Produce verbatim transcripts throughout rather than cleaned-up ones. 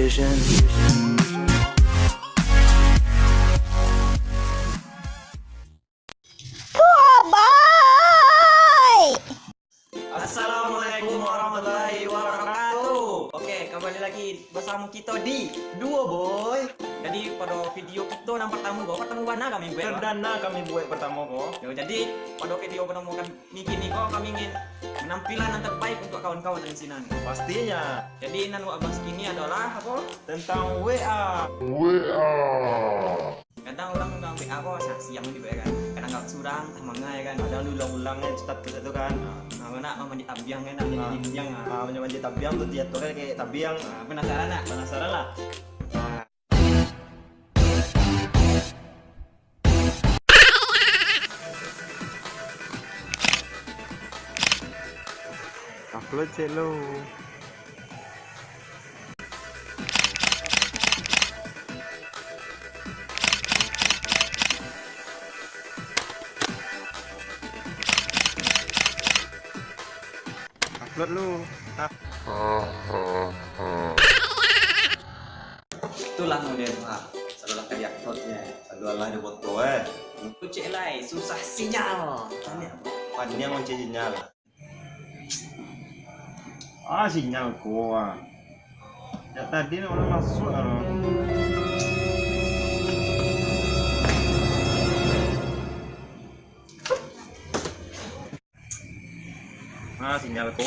Boy! Assalamualaikum warahmatullahi wabarakatuh. Oke, kembali lagi bersama kita di Duo Boy. Jadi, pada video kita yang pertama, ko, pertama bana kami buat, Pak. Perdana kami buat pertama, ko. Yo, jadi, pada video pertama kami kini, ko, kami ingin penampilan yang terbaik untuk kawan-kawan di sini. Pastinya. Jadi, nan wak bahas kini adalah apa? Tentang W A. Kadang urang ka W A ko sa-, siang juo kan. Kadang ka surang, tah manga ya kan. Kadang diulang-ulang kan status tu kan. Nah, nak manjadi tabiang kan, nak manjadi Ah. tabiang, ah. Ah, manjadi tabiang tu diatur kan kayak tabiang. Ah, penasaran tak? Penasaran lah. Ah. Upload cek lo. Upload lu. Ah. Itulah model, ha. Sadolah ka di-upload nyo. Sadolah di foto, eh. Kucek lai, susah sinyal. Tanya apa? Panjang mancari sinyal. Ah, sinyal ko, ah. Jak tadi nak urang masuak, ah. Ah, sinyal ko.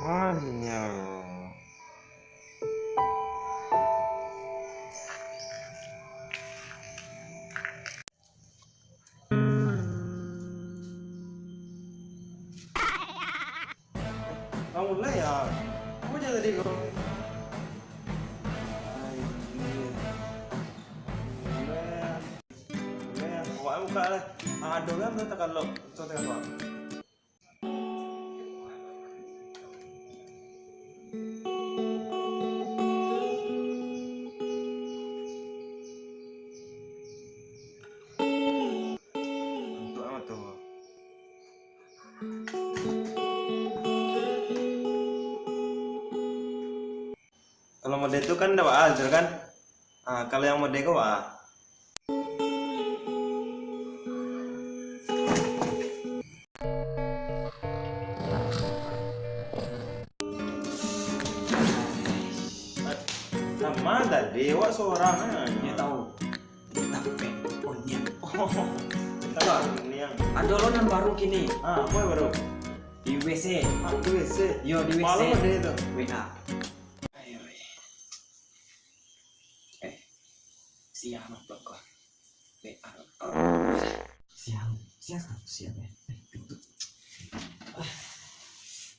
Manyang. Bangunlah ya. Apa je tadi kau? Ai, iya. Bangunlah ya. Bangunlah ya. Awak buka lah. Ado kan tu takalok. Tu takalok. Untuk apa tu? Kalau model tu kan ndak baa, kan? Ah, kalau yang model ko baa. Sama tadi, awak sorang, ah. Dia tahu. Tapi oniang. Oh, oniang. Ado lo nan baru kini. Ah, apa yang baru? Di W C. Ah, di W C. Yo, di W C. Malam ada itu. W A. Ayo, eh. Eh, siang apa kau? W A. Siang, siang, siang, eh. Eh, pintu.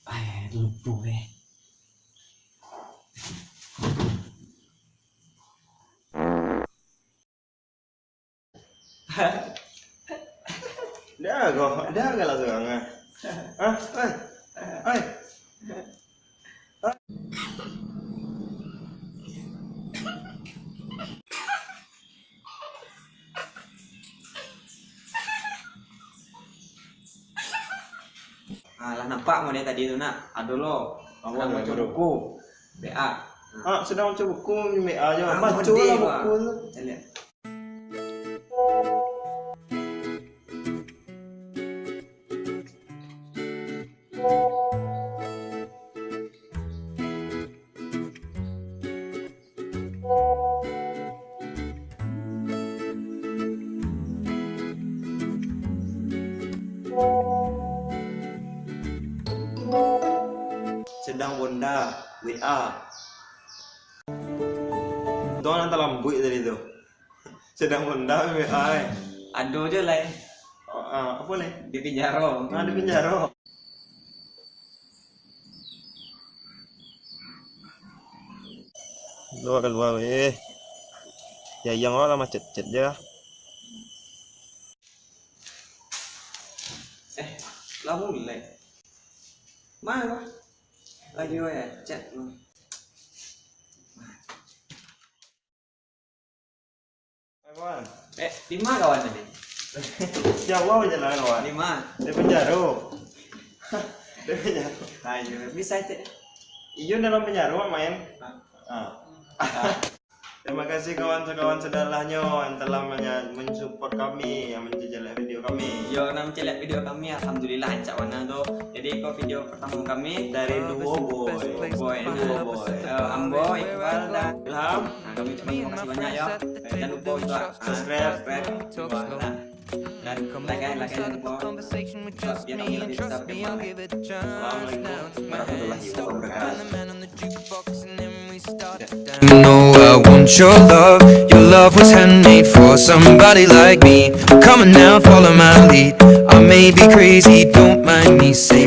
Ah, eh, lupa, eh. Dah kau, dah kau lah sorang, ah. Ah, ai. Ai. Ah, lah nampak model tadi tu, nak? Ado lo. Apa sedang tu, baca baru? Buku. B A. Ah, sedang baca buku, B A je. Ah, baca model lah buku tu. Saya lihat. Sedang bonda, B A. Untuang nan talambuik tadi tu. Sedang bonda, B A, eh. Ado je lai. Oh, ah, apa lai? Di pinjaro. Ah, di pinjaro. Kalua, kalua, weh. Ya, yang awak lah macet-cet je. Eh, Lah mulai. Mana? Lagi wae chat lu. Kawan. Eh, di mana kawan tadi? Jauh aja lah kawan. Di mana? Di penjara. Di penjara. Ayo, bisa cek. Iyo dalam penjara main. Ah. Terima kasih kawan-kawan saudarahnyo yang telah menya- mensupport kami, yang menjelek video kami. Yo, nan cek video kami, alhamdulillah, rancak bana tu. Jadi, ko video pertama kami Dari duo boy. Boy, Duo boy. Eh, ambo, Iqbal, dan Ilham. Nah, kami ucapkan terima kasih banyak ya. Eh, jangan lupa untuk ah, Subscribe. subscribe. Nah, dan like, like, jangan lupa. Biar kami lebih bisa berkembang. Assalamualaikum warahmatullahi wabarakatuh. No, I want your love. Your love was handmade for somebody like me. Come on now, follow my lead. I may be crazy, don't mind me saying.